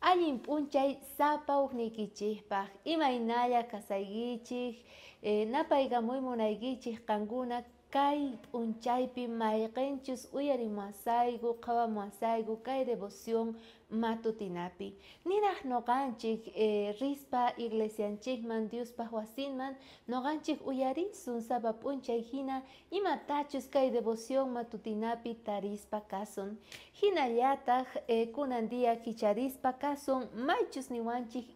Allin p'unchay sapa ujniykichikpaq, imaynalla kasaykichik, napaykamuy munaykichik qankuna kay p'unchaypi mayqinchus uyarimuwasayku, qhawamuwasayku kay devoción matutinapi. Niraj noqanchik rispa iglesianchikman, Diospaq wasinman, noqanchik uyarisun sapa p'unchay hina imatachus kay devoción matutinapi tarispa kasun. Hinallataq kunan día kicharispa kasun maychus niwanchik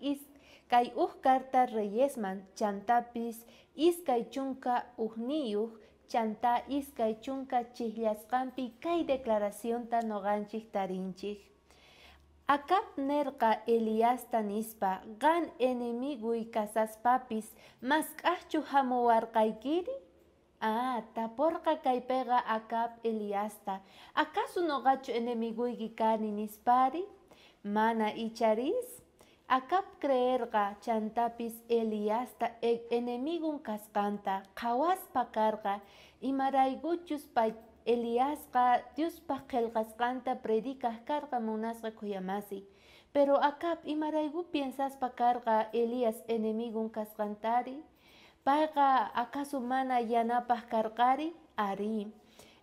kay uj carta Reyesman chantapis 21 chanta 20 chijllasqanpi kay declaracionta noqanchik tarinchik. Acab nerqa Eliasta nispa, qan enemiguy kasaspapis mask'ajchu hamuwarqaykiri? Ah, taporqa kaypiqa Acab Eliasta, ¿acaso noqachu enemiguyki kani nispari? Mana icharis? Acab creerqa chantapis Eliasta enemigun kasqanta, qhawaspa karqa, imaraykuchus pay Eliasqa Diospaq qillqasqanta predicaj karqa munasqa khuyamasi. Pero Acab imarayku piensaspa karqa Elías enemigun kasqantari? Payqa acaso mana yanapaj karqari? Ari.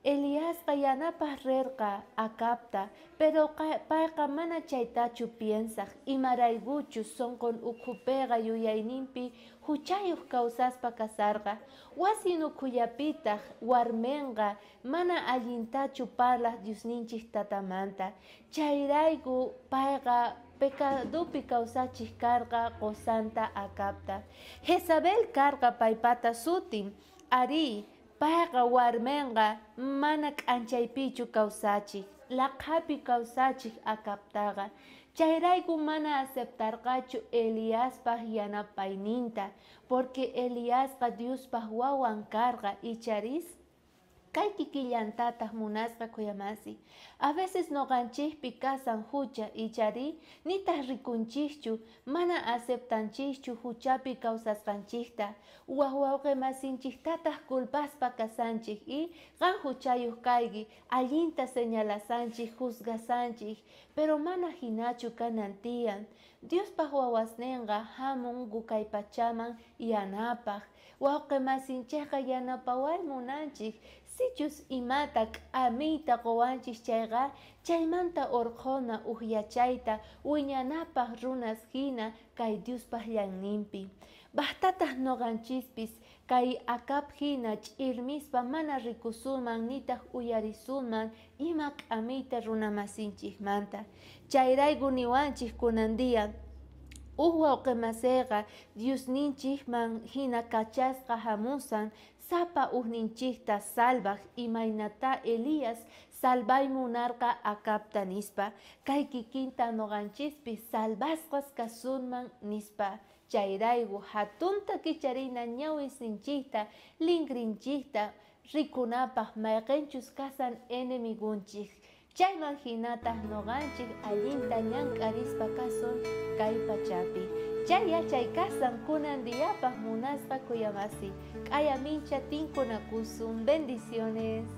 Eliasqa yanapaj rirqa Acabta, pero payqa mana chaytachu piensaj, imaraykuchus sunqun ukhupiqa yuyayninpi huchayuq kawsaspa kasarqa. Wasin ukhullapitaq warminqa mana allintachu parlaq Diosninchik tatamanta. Chayrayku payqa pecadopi kawsachik karqa qusanta Acabta. Jezabel karqa paypata sutin. Ari, payqa warminqa mana k'anchaypichu kawsachik, laqhapi kawsachik Acabtaqa. Chayrayku mana aceptarqachu Eliaspaq yanapayninta, porque Eliasqa Diospaq wawan karqa, icharis? Kay kikillantataq munasqa khuyamasi. A veces noqanchikpi kasan hucha, ichari? Nitaq rikunchikchu, mana aceptanchikchu huchapi kawsasqanchikta. Waj wawqi masinchiktataq culpaspa kasanchik y qan huchayuq kayki, allinta señalasanchik, juzgasanchik, pero mana hinachu kanan tiyan. Diospaq wawasninqa hamunku kay pachaman yanapaq. Wawqi masinchikqa yanapaway munanchik, sichus imata k'amiyta quwanchik chayqa, chaymanta urqhuna uj yachayta wiñanapaq runas hina kay Diospaq llanninpi. Bajtataq noqanchispis kay Acab hina ch'irmispa mana rikusunman nitaq uyarisunman ima k'amiyta runamasinchikmanta. Chayrayku niwanchik kunan día, uj wawqi masiyqa Diosninchikman hina kachasqa hamusan sapa ujninchikta salvaj imaynata Elías salvay munarqa Acabta nispa, kay kikinta noqanchispis salvasqas kasunman nispa. Chayrayku hatunta kicharina ñawisninchikta, linkrinchikta rikunapaq mayqinchus kasan enemigunchik. Chayman hinataq noqanchik allinta ñank'arispa kasun kay pachapi. Chay yachay kasan kunan diyapaq munasqa khuyamasi. K'aya mincha tinkunakusun. Bendiciones.